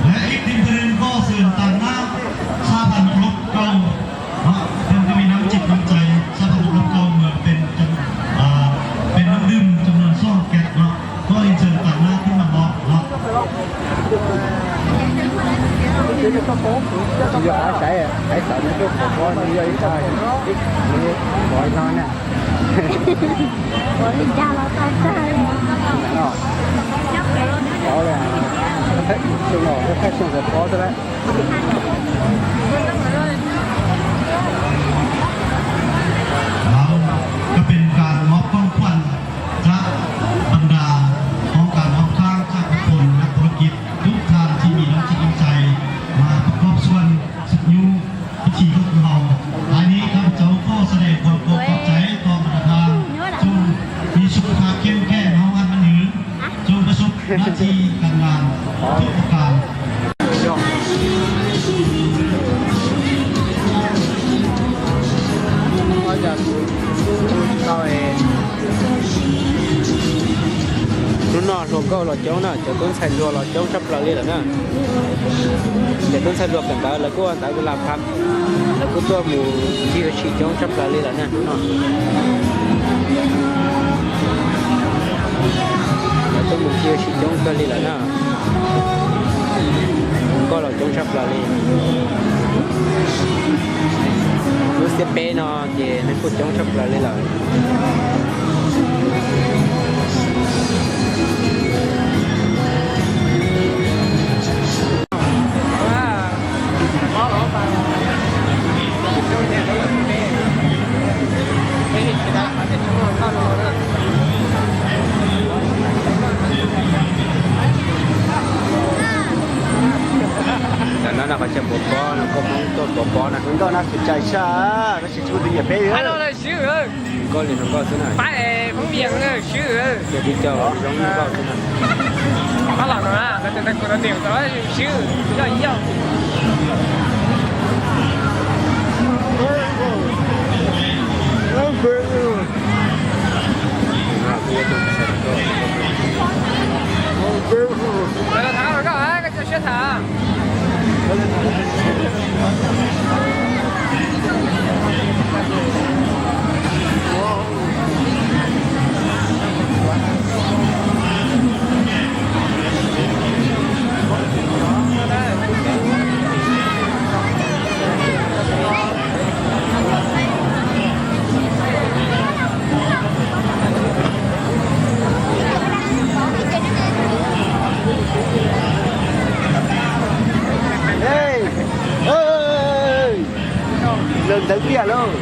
Leh ib tim tw rin koj sw tag na, sa tag nrho koj. Đó, trong cái mình nắm chặt nắm tay, sắp thành công trong, ờ, bên trong, à, bên nắm đưng trong nền số học kẹt đó. Có in sự tặng lá tiếng đồng hồ đó. Yog qab sai, qab sai nws tuaj qhov ko nws yog ib qho ib, nws pom no na. Ua li cas los tau tag li. Pov li, xyoo no, xyoo no pov xwb lawm. แล้วก็เป็นการมอบของขวัญจากบรรดาองค์การมอบข้างจากทุกคนนักธุรกิจทุกท่านที่มีน้ำจิตน้ำใจมาประกอบส่วนสุดยูพิธีของเราท้ายนี้ข้าพเจ้าขอแสดงความขอบใจต่อบรรดาท่านจงมีสุขภาพเข้มแข็ง ห้องอันมันยืน จงประสบหน้าที่การงานทุกประการ Hnub no hluas nkauj los coob na, cov tub ntxhais hluas los coob tshaj plaws li lawm na. Cov tub ntxhais hluas kawm ntawv lawv kuj ua ntawv kuj laj phab, lawv kuj tuaj mus ncig ua si coob tshaj plaws li lawm na hnub no. Lawv tuaj mus ncig ua si coob kawg li lawm na. Hluas nkauj los coob tshaj plaws li. Lub xiab peb no ces neeg kuj coob tshaj plaws li lawm. Ntawm no no qhov chaw pov pob no, koj Hmoob tuaj pov pob no, nkauj no xwm tsaim sab, tab sis tsis muaj tus nyiam peb. Nkauj li hluas nkauj xwb na. Ces tib co zoo nkauj xwb na. Ê, ê, ê, ê. Lawv ntawd tiag lauj.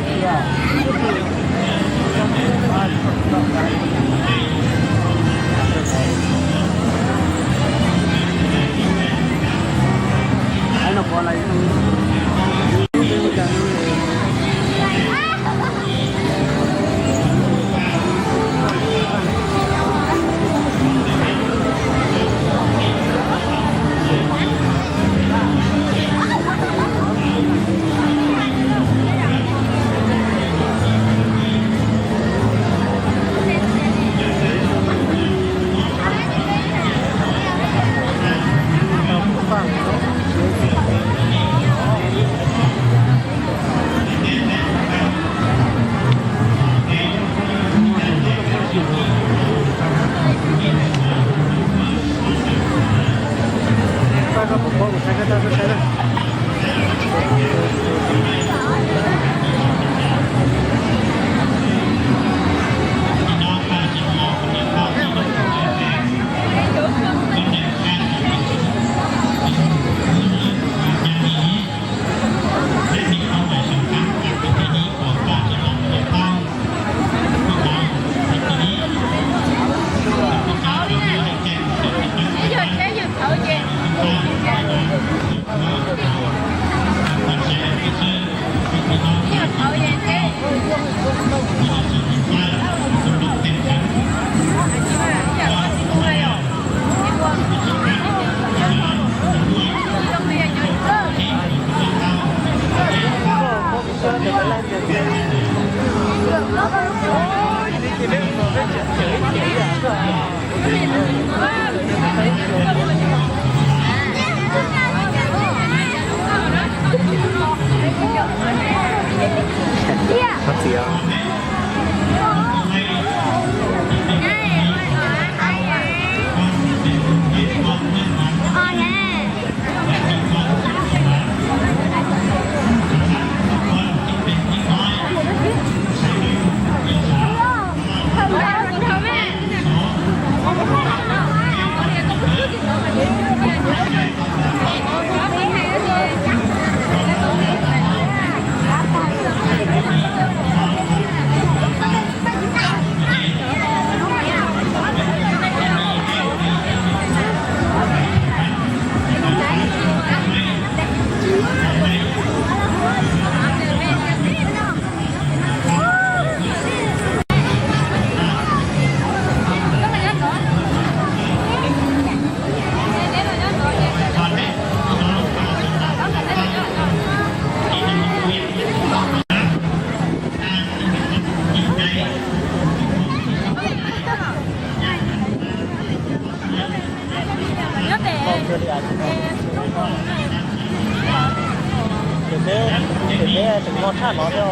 Tshaj no thiab,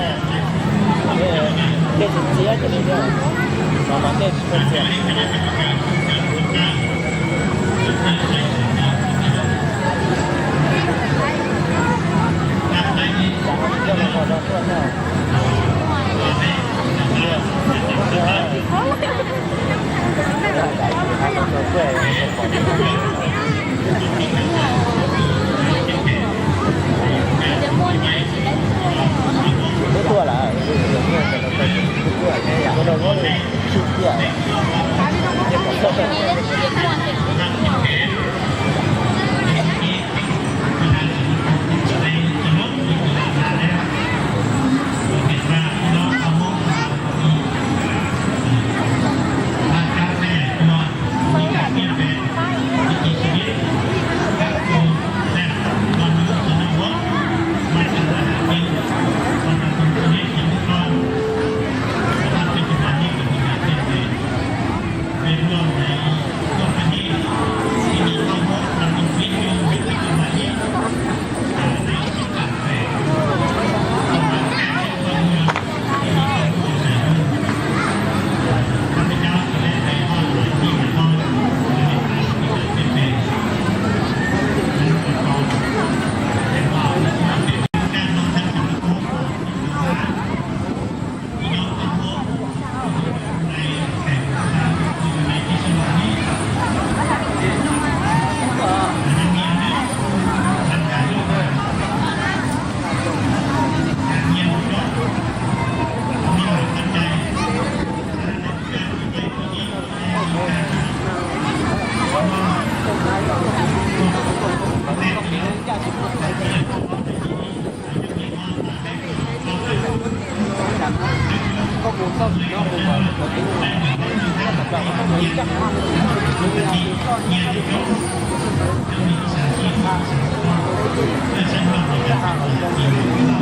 tej txias txias ces li thiab, no mas tej tsis txias. Twb tuaj lawm, twb tuaj, twb tuaj, tus no muab nws khib tiag.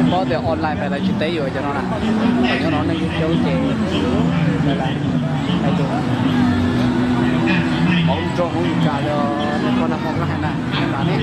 Paub tias online pais lawv tsis teb yus cov no na. Nyob no neeg coob coob ces lawv hais tias hauv nroog hauv yus tsa los nws poj nag hmo koj hais na, nyob no ne.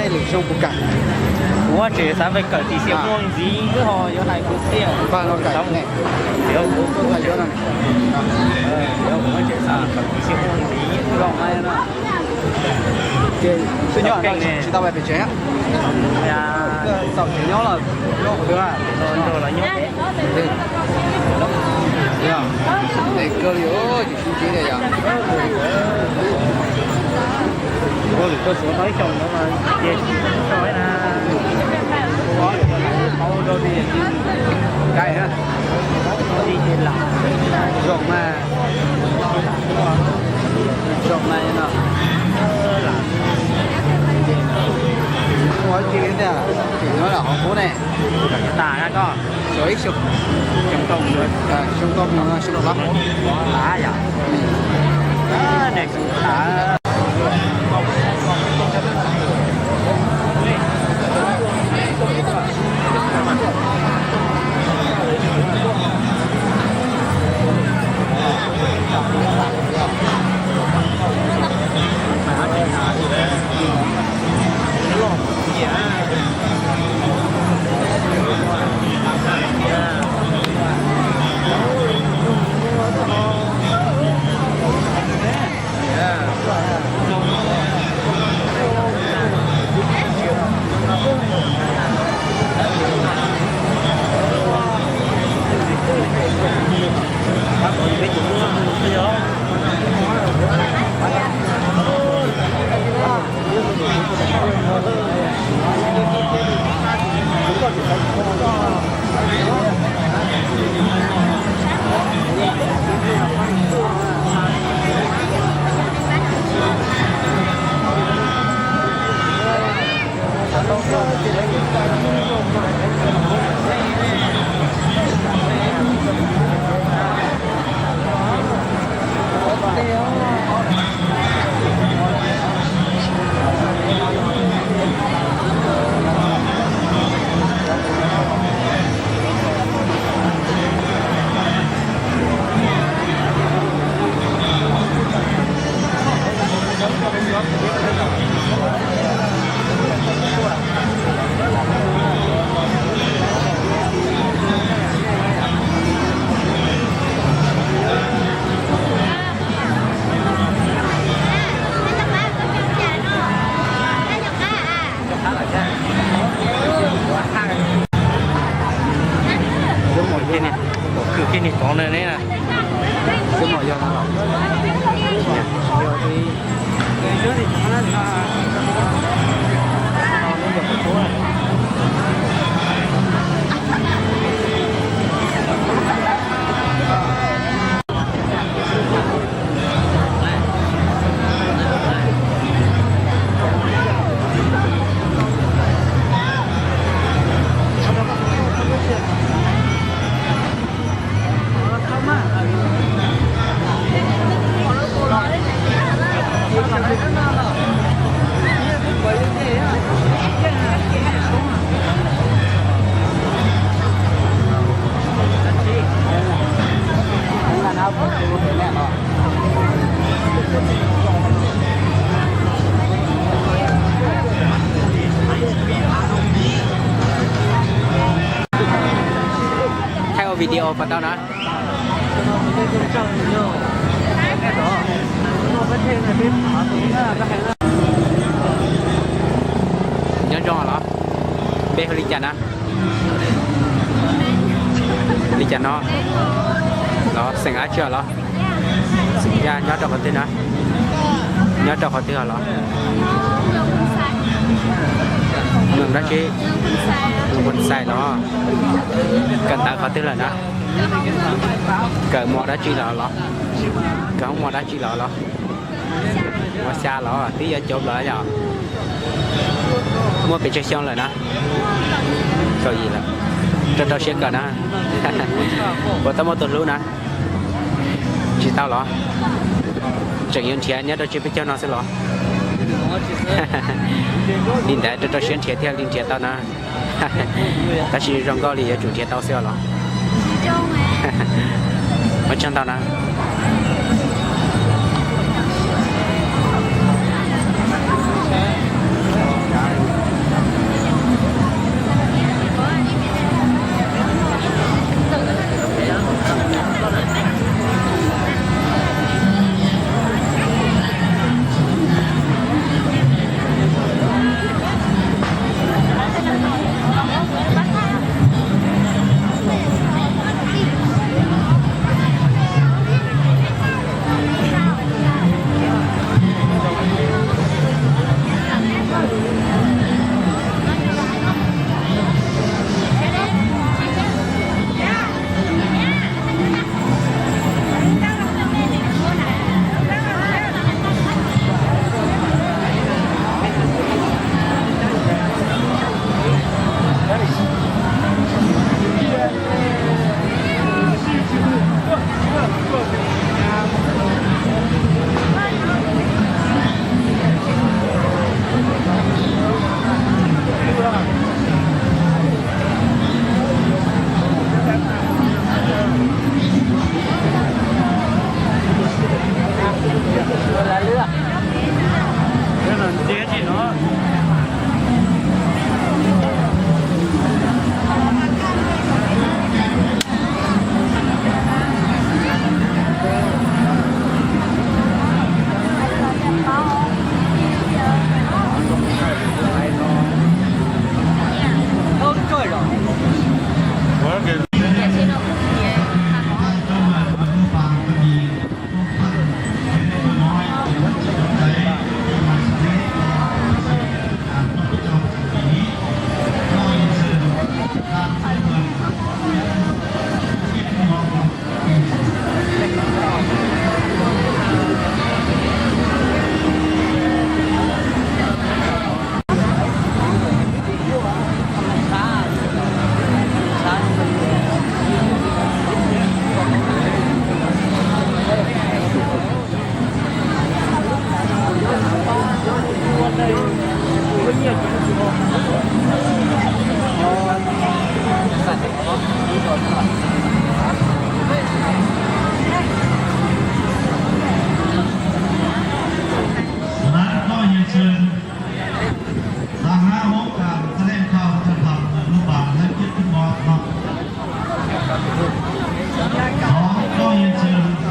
Lwm xyoo kuv kawm, kuv tseem xav kawm tim Xia Muag ntxiv, twb ho yuav hais kuv thiab. Kuv tseem xav kawm tim Xia Muag ntxiv. Tsis tau pem tsev, txaus tsev nyob los nyob qhov twg. Nrog los nyob. Tes kawg li, ces sib ntsib tiag yom. Ua lwm tuaj Suav tau ib xyoos no mas ces tsis tau na. Ua lwm tuaj Suav rau tias ces kais na. Zoo mas, zoo mas no. Ua tsis li tias tseem nyob lawm hauv qub ne. Tam na koj. Xyoo ib xyoo, xyoo ntau mus no xyoo lav hauv. Lav yom. Nws xyoo lav. Khwv kiag niag tod na ne na. Thaij ua video pas tau na. Nyob zoo los? Peb hu li cas na? Li cas no? Los xeem dab tsi los? Xeem Yaj. Nyob rau qhov twg na? Nyob rau qhov twg los? Moos dab tsi? Moos Phoos Xais los? Kawm ntawv qhov twg lawm na? Kawm mos dab tsi los los? Kawm hoob mos dab tsi los los? Mos xya los? Twb yuav cov lawm yom? Muaj pes tsawg xyoo lawm na? Kaum yim lawm. Rau rau siab kawm na. Puas tau muaj tus hlub na? Tsis tau los? Tseem yuav nrhiav nyob rau tsis peb caug no xwb los? Li ntawd rau rau siab nrhiav thiaj li nrhiav tau na. Tab sis zoo nkauj li yuav tsum nrhiav tau xwb os los. Ua tsaug ntau na.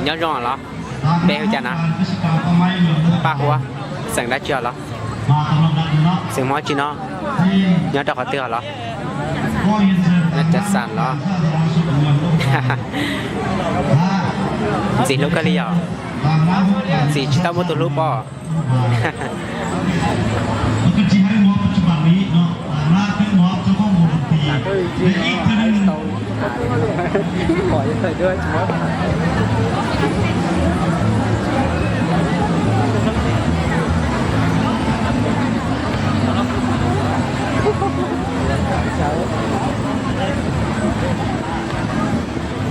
Nyob zoo los? Npe hu cas no? Paj Huab. Xeem dab tsi os los? Xeem Hmoob tsi no? Nyob rau qhov twg os los? Nyob Cam Xam los? Ntxim hlub kawg li yom? Ntxim tsis tau muaj tus hlub pob.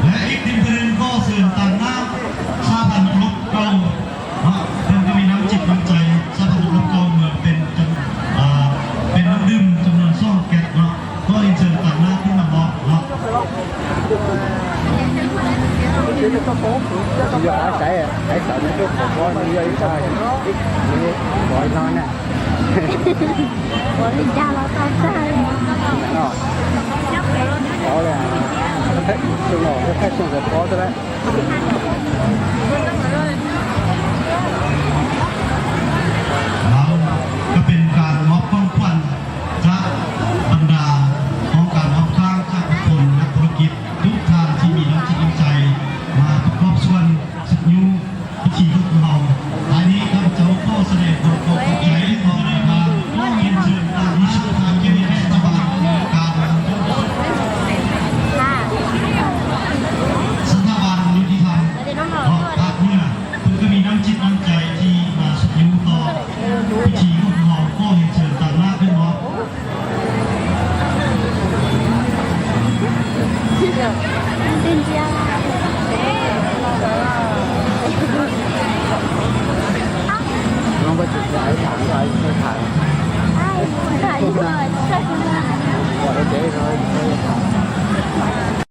Lawv ib tim tren koj sườn tàn nát, sa thần lục cầu, họ thường có bị nắm chặt nắm cháy, sa thần lục cầu màเป็นจำ à,เป็นน้ำดื่มจำนวนสองแก้วเนาะ ก็เรียนเชิญตักหน้าขึ้นมาบล็อกเนาะ Yog qhov saiv, saiv xav nws tuaj phom pob nws yog ib tag, pov ib no na. Ua li cas los tau tag li no. Pov li, tus no thaij xyoo xav pov xwb lawm. Đó, cái เป็นการมอบของขวัญจากบรรดาองค์การรอบข้างจากบุคคลนักธุรกิจทุกท่านที่มีน้ำจิตน้ำใจมาประกอบส่วน สิบ นิ้วพิธีของเรา ท้ายนี้ข้าพเจ้าขอแสดงความขอบใจ